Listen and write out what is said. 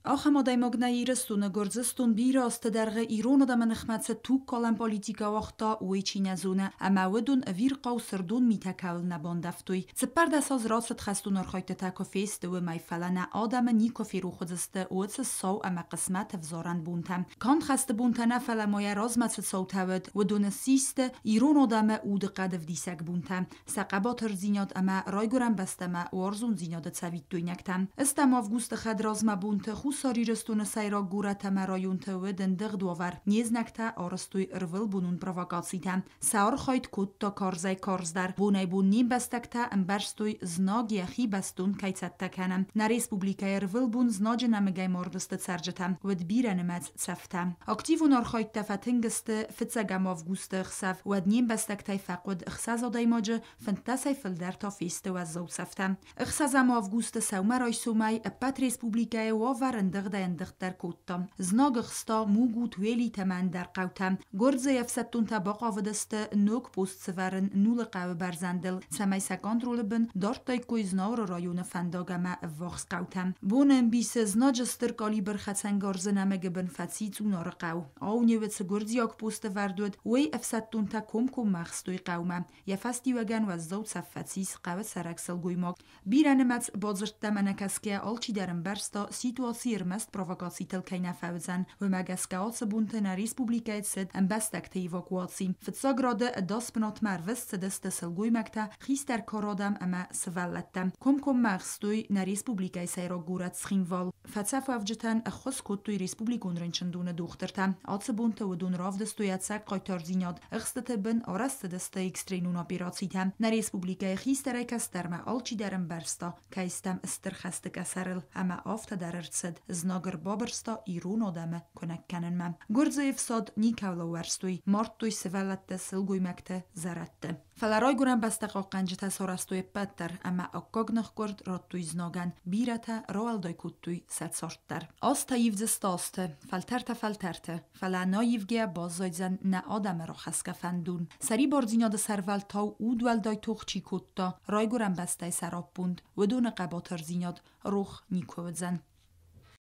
Ахӕм адӕймаг нӕ Ирыстоны, Гуырдзыстон бирӕ азты дӕргъы ирон адӕмы ныхмӕ цы тугкалӕн политикӕ уагъта, уый чи нӕ зоны, ӕмӕ уыдон ӕвирхъау сырдон митӕ кӕуыл нӕ бандӕвтой. 14 аз рацыд хӕстон архайдтытӕ куы фесты, уымӕй, фӕлӕ нӕ адӕмы никуы ферох уыдзысты уыцы сау ӕмӕ хъысмӕты ӕвзарӕн бонтӕ. Канд хӕсты бонтӕ нӕ, фӕлӕ ма йӕ размӕ цы цаутӕ уыд, уыдоны систы ирон адӕмы удыхъӕды ӕвдисӕг бонтӕ. Сӕ хъӕбатырдзинад ӕмӕ райгуырӕн бӕстӕмӕ уарзондзинады цӕвиттойнӕгтӕ. Стӕм августы хӕдразмӕ бонты Хуссар Ирыстоны сӕйраг горӕт ӕмӕ районты уыд ӕндыгъд уавӕр. Не знӕгтӕ арӕзтой ӕрвылбонон провокацитӕ. Сӕ архайд кодта карзӕй-карздӕр. Бонӕй-бон не мбӕстӕгтӕ ӕмбӕрстой, знаг йӕхи бӕстон кӕй цӕттӕ кӕны. Нӕ республикӕйы ӕрвылбон знаджы нӕмыгӕй мардысты цӕрджытӕ. Уыд бирӕнымӕц цӕфтӕ. Активон архайдтӕ фӕтынг сты фыццӕгӕм августы ӕхсӕв, уӕд не мбӕстӕгтӕй фӕхъуыд 6 адӕймаджы, 15-ӕй фылдӕр та фесты уӕззау цӕфтӕ. 6 августы сӕумӕрайсомӕй ӕппӕт республикӕйы уавӕр ӕндыгъдӕй-ӕндыгъддӕр кодта. Знаг ӕхста Мугут, Уелит ӕмӕ ӕндӕр хъӕутӕ. Гуырдзыйы ӕфсӕддонтӕ бахъавыдысты ног пост сӕвӕрын Нулы хъӕуы бӕрзӕндыл, цӕмӕй сӕ контролы бын дардтаиккой Знауыры районы фӕндаг ӕмӕ ӕввахс хъӕутӕм. Боны ӕмбисы знаджы стыр калибр хӕцӕнгарзы нӕмыгы бын фӕци Цъунары хъӕу. Аунеуы цы гуырдзиаг посты вӕрд уыд, уый ӕфсӕддонтӕ комкоммӕ ӕхстой хъӕумӕ. Йӕ фӕстиуӕгӕн уӕззау цӕф фӕцис хъӕуы цӕрӕг сылгоймаг. Бирӕнымӕц бадзырдтӕм ӕнӕкӕсгӕ алчидӕр ӕмбӕрста, ситуаци ӕрмӕст провокацитыл кӕй нӕ фӕуыдзӕн. Уымӕ гӕсгӕ ацы бонты нӕ республикӕйы цыд ӕмбӕстӕгты эвакуаци. Фыццаг рады ӕдас бынатмӕ ӕрвыст цыдысты сылгоймӕгтӕ, хистӕр кары адӕм ӕмӕ сывӕллӕттӕ. Комкоммӕ ӕхстой нӕ республикӕйы сӕйраг горӕт Цхинвал. Фӕцӕфуӕвджытӕн ӕххуыс кодтой республикон рынчындоны дохтыртӕ. Ацы бонты уыдон равдыстой ӕцӕг хъайтардзинад. Ӕхстыты бын арӕзт цыдысты экстренон операцитӕ. Нӕ республикӕйы хистӕрӕй кӕстӕрмӕ алчидӕр ӕмбӕрста, кӕй стӕм стыр хӕсты къӕсӕрыл, ӕмӕ афтӕ дӕр ӕрцыд. Знаг ӕрбабырста ирон адӕмы куынӕг кӕнынмӕ. Гуырдзыйы фсад никӕуыл ӕууӕрстой, мардтой сывӕллӕтты, сылгоймӕгты, зӕрӕдты. Фӕлӕ райгуырӕн бӕстӕ хъахъхъӕнджытӕ сарӕзтой ӕппӕт дӕр ӕмӕ аккаг ныхкъуырд радтой знагӕн, бирӕтӕ рауӕлдай кодтой сӕ цард дӕр. Азтӕ ивдзысты азты, фӕлтӕртӕ фӕлтӕрты, фӕлӕ ӕнӕивгӕ баззайдзӕн нӕ адӕмы рахӕсгӕ фӕндон. Сӕрибардзинады сӕрвӕлтау удуӕлдай тох чи кодта, райгуырӕн бӕстӕйы сӕраппонд, уыдоны хъӕбатырдзинад рох никуы уыдзӕн.